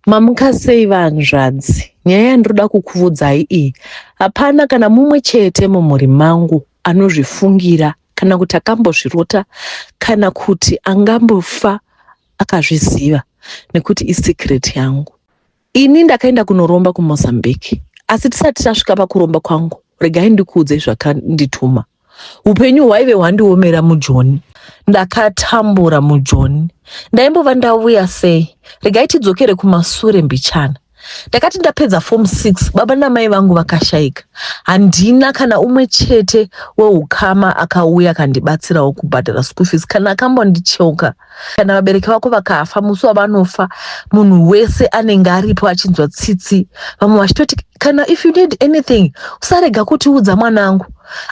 Mamuka sei vanzvadzi? Nyaya yandinoda kukuvudzai iyi, hapana kana mumwe chete mumhuri mangu anozvifungira kana kuti akambozvirota kana kuti angambofa akazviziva nekuti isecret yangu. Ini ndakaenda kunoromba kuMozambique asi tisati tasvika pakuromba kwangu regai ndikuudzei zvakandituma. Upenyu hwaive hwandiomera muJoni. Ndakatambura muJoni. Ndaimbova ndauya sei? Regai tidzokere kumasure mbichana. Ndakati ndapedza form 6 baba namai vangu vakashaika. Handina kana umwe chete weukama akauya akandibatsirawo kubhadhara school fees kana akambondicheuka. Kana vabereki vako vakafa musi wavanofa munhu wese anenge aripo achinzwa tsitsi. Vamwe vachitoti kana if you need anything usarega kutiudza mwanangu.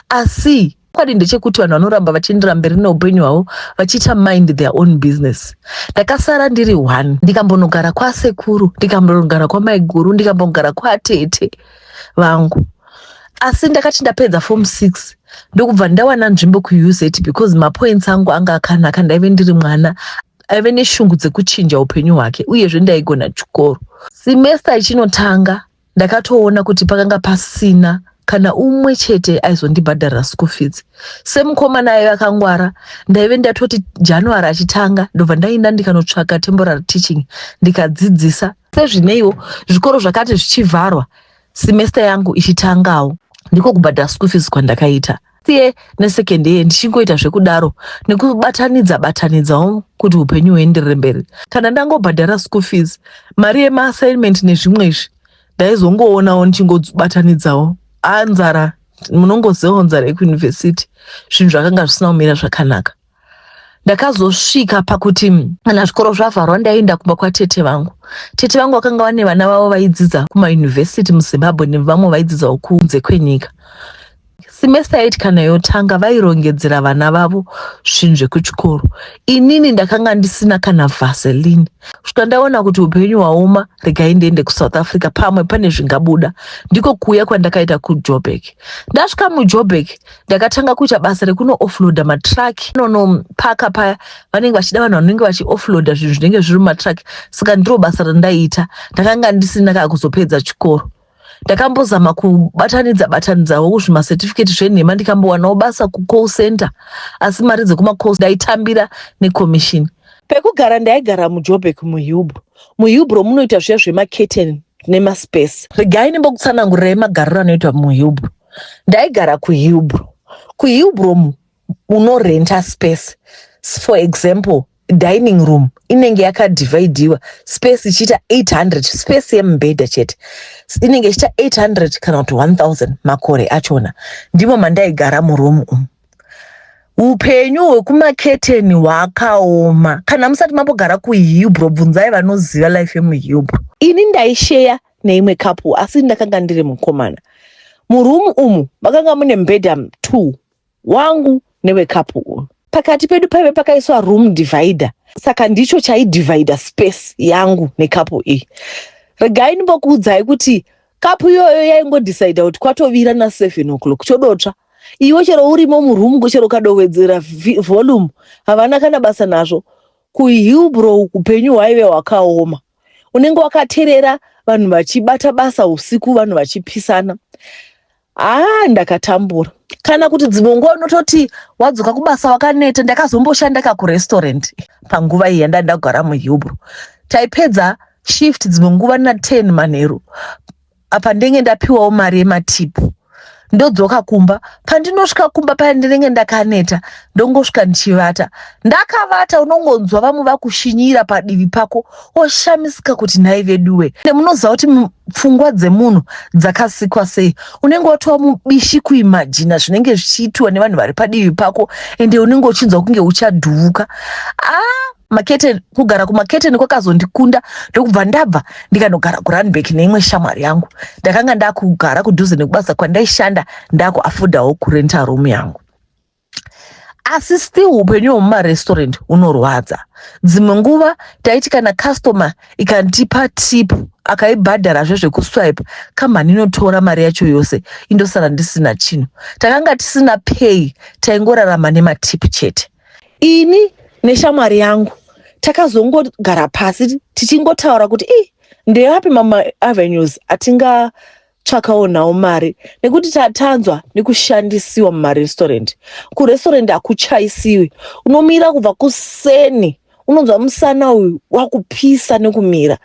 Asi chokwadi ndechekuti vanhu vanoramba vachiendera mberi neupenyu hwavo vachiita mind their own business. Ndakasara ndiri one ndikambonogara kwasekuru, ndikambonogara kwamaiguru, ndikambogara kwatete vangu. Asi ndakati ndapedza form 6 ndokubva ndawana nzvimbo kuUZ because mapoints angu anga akanaka. Ndaive ndiri mwana aive neshungu dzekuchinja upenyu hwake uyezve ndaigona chikoro. Semester ichinotanga ndakatoona kuti pakanga pasina kana umwe chete aizondibhadharira school fees. Semukomana aive akangwara ndaive ndatoti January achitanga ndobva ndaenda ndikanotsvaka temporary teaching ndikadzidzisa. Sezvineiwo zvikoro zvakati zvichivharwa semester yangu ichitangawo ndiko kubhadhara school fees kwandakaita. Year nesecond year ndichingoita zvekudaro nekubatanidza batanidzawo kuti upenyu huenderere mberi. Kana ndangobhadhara school fees, mari yemaassignment nezvimwe izvi ndaizongoonawo ndichingobatanidzawo. Nzara munongozivawo nzara yekuyunivhesiti, zvinhu zvakanga zvisina kumira zvakanaka. Ndakazosvika pakuti kana zvikoro zvavharwa ndaienda kumba kwatete vangu. Tete vangu vakanga vane vana vavo vaidzidza kumayunivhesiti muZimbabwe nevamwe vaidzidzawo kunze kwenyika. Semester yaiti kana yotanga vairongedzera vana vavo zvinhu zvekuchikoro. Inini ndakanga ndisina kana Vaseline. Kusvika ndaona kuti upenyu hwaoma, regai ndiende kuSouth Africa pamwe pane zvingabuda. Ndiko kuuya kwandakaita kuJoburg. Ndasvika muJoburg ndakatanga kuita basa rekuno offloada matruck. Nonopaka paya vanenge vachida vanhu vanenge vachi-offloada zvinhu zvinenge zviri mumatruck. Saka ndiro basa randaiita. Ndakanga ndisina kana kuzopedza chikoro. Ndakambozama kubatanidza batanidzawo zvimacertificate zvenhema ndikambowanawo basa kucall center asi mari dzekumacall ndaitambira necommission. Pekugara ndaigara muJoburg muHillbrow. MuHillbrow munoita zviya zvemaketeni nemaspace. Regai ndimbokutsanangurirai magariro anoitwa muHillbrow. Ndaigara kuHillbrow. KuHillbrow unorenta space. For example, dining room inenge yakadhivhaidhiwa space ichiita 800 space yemubhedha chete inenge ichiita 800 kana kuti 1000 makore achona. Ndimo mandaigara muroom umu. Upenyu hwekumaketeni hwakaoma. Kana musati mambogara kuHillbrow bvunzai vanoziva life yemuHillbrow. Ini ndaisheya neimwe couple asi ndakanga ndiri mukomana. Muroom umu makanga mune mubhedha 2 wangu newecouple uyu. Pakati pedu paive pakaiswa room divider saka ndicho chaidhivhaidha space yangu necouple iyi. Regai ndimbokuudzai kuti couple iyoyo yaingodhisaidha kuti kwatovira na7 o'clock chodotsva. Iwe chero urimo muroom chero ukadowedzera volume havana kana basa nazvo. KuHillbrow upenyu hwaive hwakaoma. Unenge wakaterera vanhu vachibata basa usiku vanhu vachipisana. Ndakatambura. Kana kuti dzimwe nguva unototi wadzoka kubasa wakaneta. Ndakazomboshanda kakurestaurant panguva iyi yandanga ndagara muHillbrow. Taipedza shift dzimwe nguva na10 manheru. Apa ndenge ndapiwawo mari yematipu. Ndodzoka kumba. Pandinosvika kumba paya ndinenge ndakaneta. Ndongosvika ndichivata. Ndakavata unongonzwa vamwe vakushinyira padivi pako woshamisika kuti nhai veduwe. Munoziva kuti pfungwa dzemunhu dzakasikwa sei. Unenge watova mubishi kuimajina zvinenge zvichiitwa nevanhu vari padivi pako ende unenge uchinzwa kunge uchadhuvuka. Maketeni, kugara kumaketeni kwakazondikunda ndokubva ndabva ndikanogara kuRandburg neimwe shamwari yangu. Ndakanga ndakugara kudhuze nekubasa kwandaishanda ndakuafodhawo kurenta room yangu. Asi still upenyu hwemumarestaurant hunorwadza. Dzimwe nguva taiti kana customer ikandipa tip akaibhadharazve zvekuswipe kambani inotora mari yacho yose indosara ndisina chinhu. Takanga tisina pay taingorarama nematipu chete. Ini neshamwari yangu takazongogara pasi tichingotaura kuti ii Ndeapi mamwe avenues atingatsvakawo nawo mari nekuti tatanzwa nekushandisiwa mumarestaurant. Kurestaurant hakuchaisiwi, unomira kubva kuseni unonzwa musana uyu wakupisa nekumira.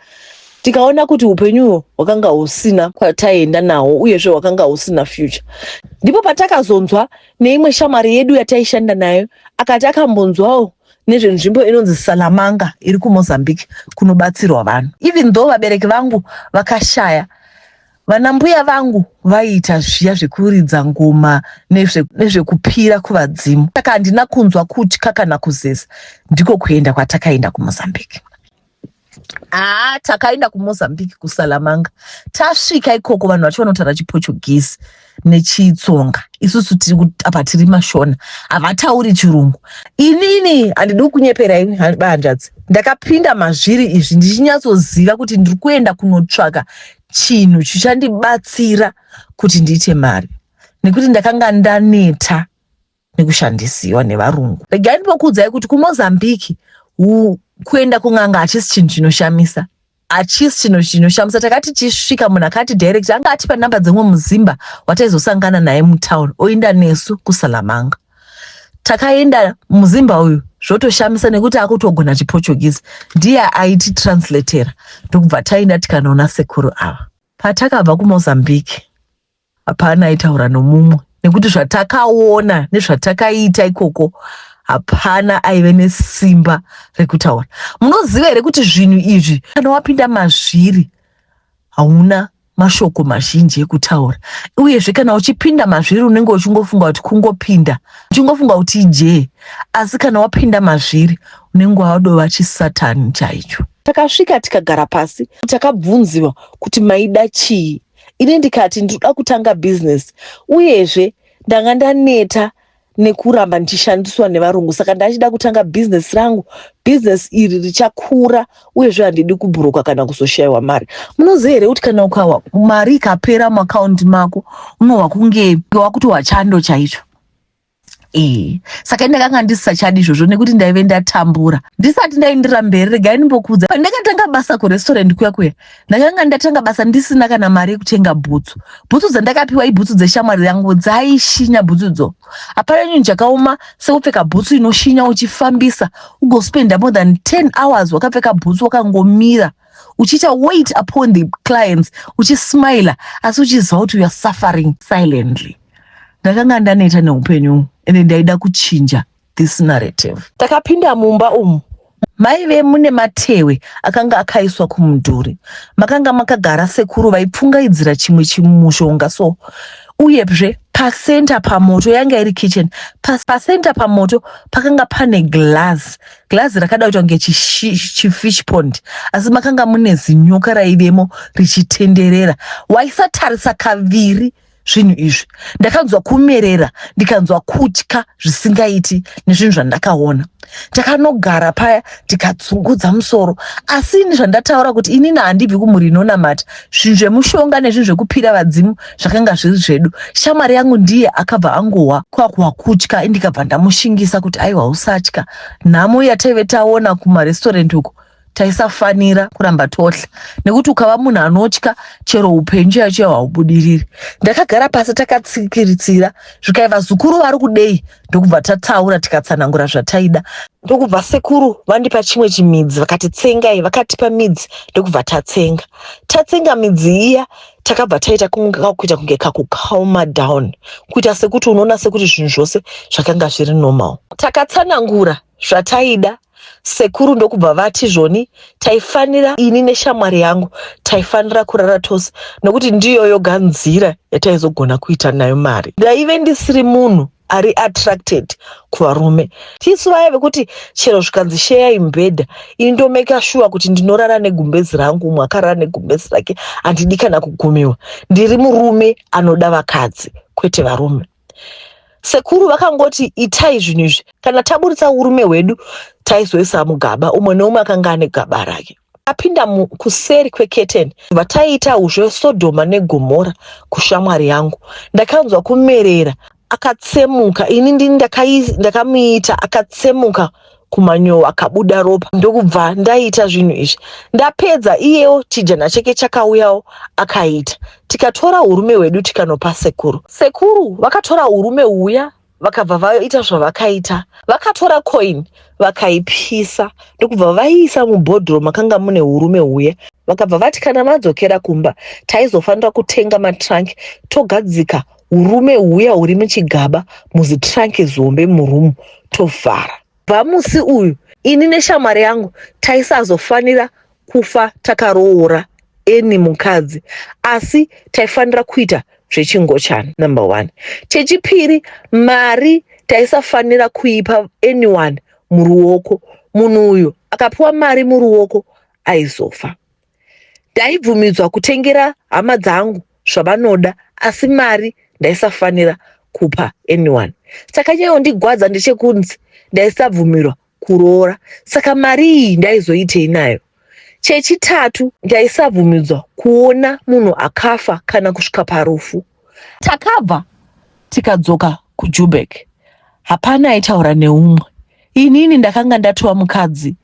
Tikaona kuti upenyu uhwu hwakanga husina kwataienda nahwo uyezve hwakanga husina future. Ndipo patakazonzwa neimwe shamwari yedu yataishanda nayo akati akambonzwawo nezvenzvimbo inonzi Salamanga iri kuMozambique kunobatsirwa vanhu. Even though vabereki vangu vakashaya, vana mbuya vangu vaiita zviya zvekuridza ngoma nezvekupira kuvadzimu. Saka handina kunzwa kutya kana kuzeza. Ndiko kuenda kwatakaenda kuMozambique. Haa, takaenda kuMozambique kuSalamanga. Tasvika ikoko vanhu vacho vanotaura chiPortuguese nechitsonga. Isusu tiri apa tiri mashona, havatauri chirungu. Inini handidi kukunyeperai hanzvadzi, ndakapinda mazviri izvi ndichinyatsoziva kuti ndiri kuenda kunotsvaka chinhu chichandibatsira kuti ndiite mari, nekuti ndakanga ndaneta nekushandisiwa nevarungu. Regai ndimbokuudzai kuti kuMozambique kuenda kun'anga hachisi chinhu chinoshamisa, hachisi chinhu chinoshamisa. Takati tichisvika munhu akati direct anga atipa namba dzemwe muzimba wataizosangana naye mutown oenda nesu kuSalamanga. Takaenda muzimba uyu zvotoshamisa nekuti akutogona chiPortuguese, ndiye aititranslateera, ndokubva taenda tikanoona sekuru ava. Patakabva kuMozambique hapana aitaura nomumwe nekuti zvatakaona nezvatakaita ikoko hapana aive nesimba rekutaura. Munoziva here kuti zvinhu izvi kana wapinda mazviri hauna mashoko mazhinji ekutaura, uyezve kana uchipinda mazviri unenge uchingofunga kuti kungopinda, uchingofunga kuti ijee, asi kana wapinda mazviri unenge wadova chisatani chaicho. Takasvika tikagara pasi, takabvunziwa kuti maida chii. Ini ndikati ndinoda kutanga bhizinesi, uyezve ndanga ndaneta nekuramba ndichishandiswa nevarungu, saka ndachida kutanga bhizinesi rangu. Bhizinesi iri richakura, uyezve handidi kubhuroka kana kuzoshayiwa mari. Munoziva here kuti kana ukawa mari ikapera muakaundi mako unohwa kunge wakutohwa chando chaicho? Saka ndakanga ndisisachadi izvozvo nekuti ndaive ndatambura. Ndisati ndaendera mberi, regai ndimbokuudza. Pandakatanga basa kurestaurant kuya kuya, ndakanga ndatanga basa ndisina kana mari yekutenga bhutsu. Bhutsu dzandakapiwa ibhutsu dzeshamwari yangu, dzaishinya bhutsudzo. Hapana chinhu chakaoma sekupfeka bhutsu inoshinya uchifambisa, ugospenda more than 10 hours wakapfeka bhutsu wakangomira uchiita wait upon the clients, uchismila asi uchiziva kuti you are suffering silently. Ndakanga ndaneta neupenyu ende ndaida kuchinja this narrative. Takapinda mumba umu maive mune matewe akanga akaiswa kumudhuri. Makanga makagara sekuru vaipfungaidzira chimwe chimushonga so, uyezve pasenta pamoto yanga iri kitchen. Pasenta pamoto pakanga pane glass, glass rakada kuita kunge chifish pond, asi makanga mune zinyoka raivemo richitenderera. Waisatarisa kaviri zvinhu izvi. Ndakanzwa kumerera, ndikanzwa kutya zvisingaiti nezvinhu zvandakaona. Takanogara paya tikadzungudza musoro, asi ini zvandataura kuti inini handibvi kumhuri inonamata, zvinhu zvemushonga nezvinhu zvekupira vadzimu zvakanga zviri zvedu. Shamwari yangu ndiye akabva angohwa kwakuhwa kutya, ndikabva ndamushingisa kuti aiwa, usatya, nhamo yataive taona kumarestaurant uko taisafanira kuramba tohla, nekuti ukava munhu anotya chero upenyu chaiyo chaiyo haubudiriri. Ndakagara pasi takatsikiritsira, zvikai vazukuru vari kudei, ndokubva tataura tikatsanangura zvataida, ndokubva sekuru vandipa chimwe chimidzi vakati tsengai, vakatipa midzi ndokubva tatsenga. Tatsenga midzi iya takabva taita kuita kunge kakucalma down, kuita sekuti unoona sekuti zvinhu zvose zvakanga zviri normal. Takatsanangura zvataida, sekuru ndokubva vati zvoni taifanira, ini neshamwari yangu taifanira kurara tose nokuti ndiyo yoga nzira yataizogona kuita nayo mari. Ndaive ndisiri munhu ari attracted kuvarume. Tisu vaya vekuti chero zvikanzi sheyai mubhedha, ini ndomeka sure kuti ndinorara negumbezi rangu, umwe akarara negumbezi rake. Handidi kana kugumiwa. Ndiri murume anoda vakadzi kwete varume. Sekuru vakangoti itai zvinhu izvi, kana taburitsa urume hwedu taizoisa mugaba, umwe neumwe akanga ane gaba rake. Apinda kuseri kweketeni vataiita zveSodhoma neGomora kushamwari yangu. Ndakanzwa kumerera, akatsemuka. Ini ndini ndakamuita akatsemuka. kumanyowa akabuda ropa ndokubva ndaita zvinhu izvi. Ndapedza iyewo chijana chake chakauyawo akaita. Tikatora urume hwedu tikanopa sekuru. Sekuru vakatora urume huya vakabva vaita zvavakaita. Vakatora coin vakaipisa ndokubva vaiisa mubhodhoro makanga mune urume huya. Vakabva vati kana madzokera kumba taizofanira kutenga matrunk togadzika urume huya huri muchigaba muzitrunk zihombe muroom tovhara. Kubva musi uyu ini neshamwari yangu taisazofanira kufa takaroora any mukadzi asi taifanira kuita zvechingochani number one. Chechipiri mari taisafanira kuipa anyone muruoko. Munhu uyu akapiwa mari muruoko aizofa. Ndaibvumidzwa kutengera hama dzangu zvavanoda asi mari ndaisafanira kupa anyone. Chakanyanyondigwadza ndechekunzi ndaisabvumirwa kuroora saka mari iyi ndaizoitei nayo? Chechitatu ndaisabvumidzwa kuona munhu akafa kana kusvika parufu. Takabva tikadzoka kuJoburg. Hapana aitaura neumwe. Inini ndakanga ndatova mukadzi.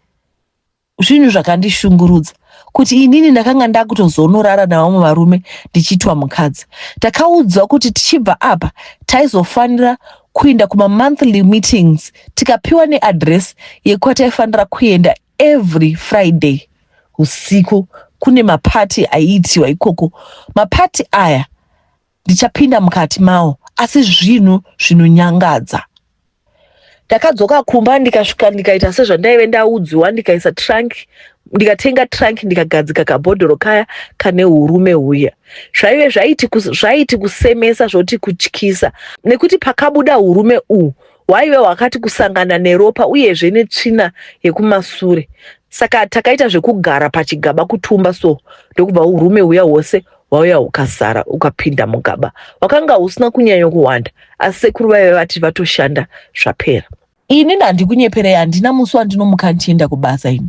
Zvinhu zvakandishungurudza kuti inini ndakanga ndakutozonorara navamwe varume ndichiitwa mukadzi. Takaudzwa kuti tichibva apa taizofanira kuenda kumamonthly meetings tikapiwa neaddress yekwataifanira kuenda every Friday usiku kune mapati aiitiwa ikoko. Mapati aya ndichapinda mukati mawo asi zvinhu zvinonyangadza. Ndakadzoka kumba ndikasvika ndikaita sezvandaive ndaudziwa ndikaisa trunk ndikatenga trunk ndikagadzika kabhodhoro kaya kane urume huya. Zvaive zvaiti, zvaiti kusemesa zvoti kutyisa nekuti pakabuda urume uhu hwaive hwakati kusangana neropa uyezve netsvina yekumasure. Saka takaita zvekugara pachigaba kutumba so ndokubva urume huya hwose hwauya hukazara ukapinda mugaba. Hwakanga husina kunyanya kuwanda asi sekuru vaive vati vatoshanda zvapera. Ini handikunyeperei handina musi wandinomuka ndichienda kubasa ini.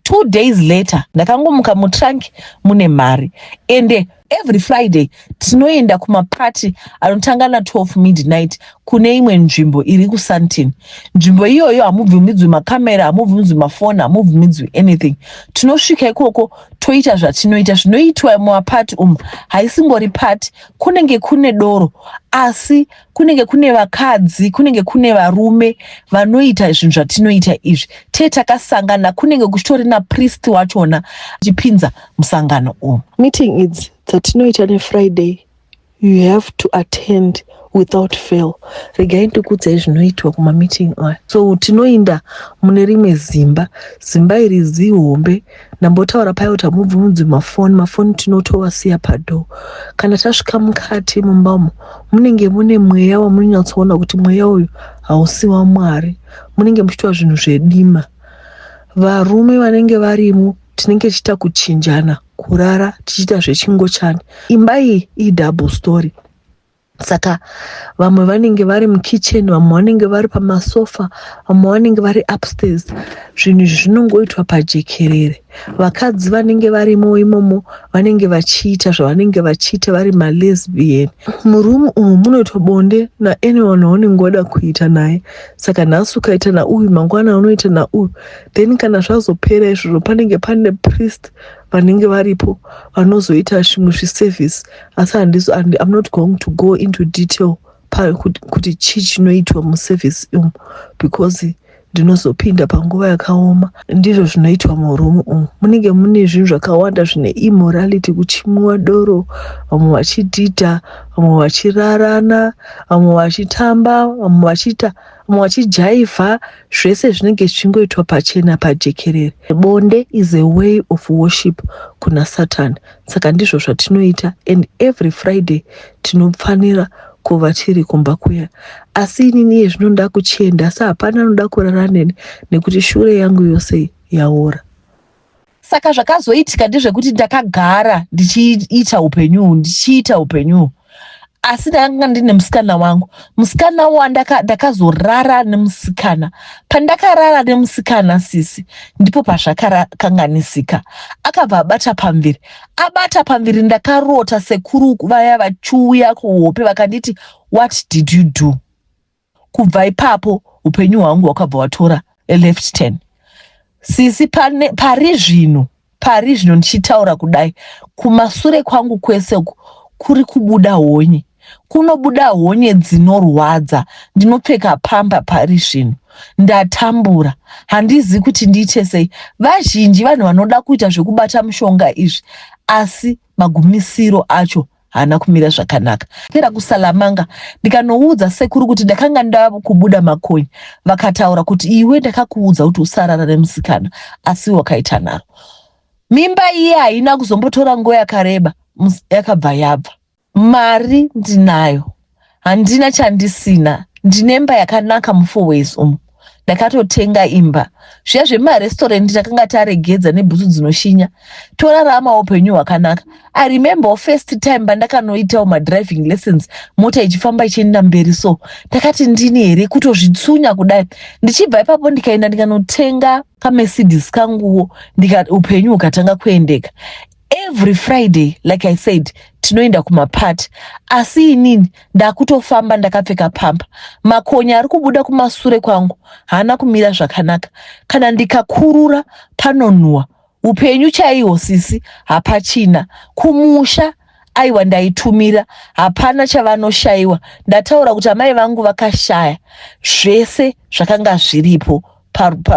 2 days later ndakangomuka mutrunk mune mari ende every Friday tinoenda kumapati anotanga na12 midnight kune imwe nzvimbo iri kuSandton. Nzvimbo iyoyo hamubvumidzwi makamera, hamubvumidzwi mafoni, hamubvumidzwi anything. Tinosvika ikoko toita zvatinoita. Zvinoitwa mumapati umu haisingori pati, kunenge kune doro asi kunenge kune vakadzi, kunenge kune varume vanoita zvinhu zvatinoita izvi. Tee takasangana kunenge kuchitori napriest wachona achipinza musangano umu. Meeting idzi dzatinoita neFriday you have to attend without fail. Regai ndikuudzei zvinoitwa kumameeting aya. So tinoinda mune rimwe zimba. Zimba iri zihombe. Ndambotaura paya kuti hamubvumidzwi mafoni. Mafoni tinotowasiya padoor. Kana tasvika mukati mumba umu munenge mune mweya wamunonyatsoona kuti mweya uyu hausi waMwari. Munenge muchiitwa zvinhu zvedima. Varume vanenge varimo tinenge tichiita kuchinjana kurara tichiita zvechingochani. Imba iyi idouble story. Saka vamwe vanenge vari mukitchen, vamwe vanenge vari pamasofa, vamwe vanenge vari upstairs. Zvinhu izvi zvinongoitwa pajekerere. Vakadzi vanenge varimo imomo vanenge vachiita zvavanenge vachiita vari malesbian. Muroom umu munoitwa bonde naanyone waunenge wada kuita naye. Saka nhasi ukaita nauyu mangwana unoita nauyu. Then kana zvazopera izvozvo panenge pane priest vanenge varipo vanozoita zvimwe zviservice asi I'm not going to go into detail kuti chii chinoitwa muservice umu because ndinozopinda panguva yakaoma. Ndizvo zvinoitwa muroom umu. Munenge mune zvinhu zvakawanda zvine immorality, kuchimwiwa doro, vamwe vachidhidha, vamwe vachirarana, vamwe vachitamba, vamwe vachiita vamwe vachijaivha. Zvese zvinenge zvichingoitwa pachena pajekerere. Bonde is a way of worship kuna Satan. Saka ndizvo zvatinoita and every Friday tinofanira kuva tiri kumba kuya. Asi inini iye zvino ndakuchienda asi hapana anoda kurara neni nekuti shure yangu yose yaora. Saka zvakazoitika ndezvekuti ndakagara ndichiita upenyu uhu ndichiita upenyu uhu asi ndakanga ndine musikana wangu. Musikana ndakazorara nemusikana. Pandakarara nemusikana sisi ndipo pazvakakanganisika. Akabva abata pamuviri. Abata pamuviri ndakarota sekuru vaya vachiuya kuhope vakanditi what did you do? Kubva ipapo upenyu hwangu hwakabva hwatora a left turn. Sisi pane pari zvino pari zvino ndichitaura kudai kumasure kwangu kwese uku kuri kubuda honye. Kunobuda honye dzinorwadza. Ndinopfeka pamba pari zvino. Ndatambura. Handizivi kuti ndiite sei. Vazhinji vanhu vanoda kuita zvekubata mushonga izvi asi magumisiro acho haana kumira zvakanaka. Pera kuSalamanga ndikanoudza sekuru kuti ndakanga ndava kubuda makonye vakataura kuti iwe ndakakuudza kuti usarara nemusikana asi wakaita nharo. Mimba iye haina kuzombotora nguva yakareba yakabva yabva. Mari ndinayo handina chandisina ndinemba yakanaka muFourways umu ndakatotenga imba zviya zvemarestorendi takanga taregedza nebhutsu dzinoshinya torarama upenyu hwakanaka. I remember first time pandakanoitawo madriving lessons mota ichifamba ichienda mberi so ndakati ndini here kutozvitsunya kudai ndichibva ipapo ndikaenda ndikanotenga kaMercedes kanguwo ndika upenyu hukatanga kuendeka. Every Friday, like I said, tinoenda kumapati asi inini ndakutofamba ndakapfeka pamba. Makonye ari kubuda kumasure kwangu haana kumira zvakanaka. Kana ndikakurura panonhuhwa. Upenyu chaihwo sisi hapachina. Kumusha aiwa ndaitumira hapana chavanoshayiwa. Ndataura kuti amai vangu vakashaya zvese zvakanga zviripo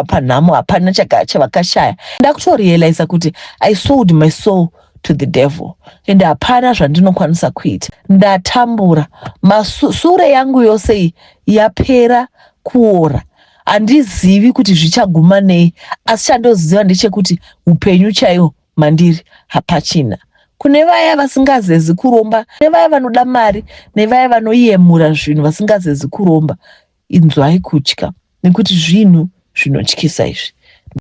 panhamo hapana chavakashaya. Ndakutorealiza kuti I sold my soul to the devil and hapana zvandinokwanisa kuita. Ndatambura. Masure yangu yose iyi yapera kuora. Handizivi kuti zvichaguma nei asi chandoziva ndechekuti upenyu chaihwo mandiri hapachina. Kune vaya vasingazezi kuromba, nevaya vanoda mari, nevaya vanoyemura zvinhu vasingazezi kuromba, inzwai kutya nekuti zvinhu zvinotyisa izvi.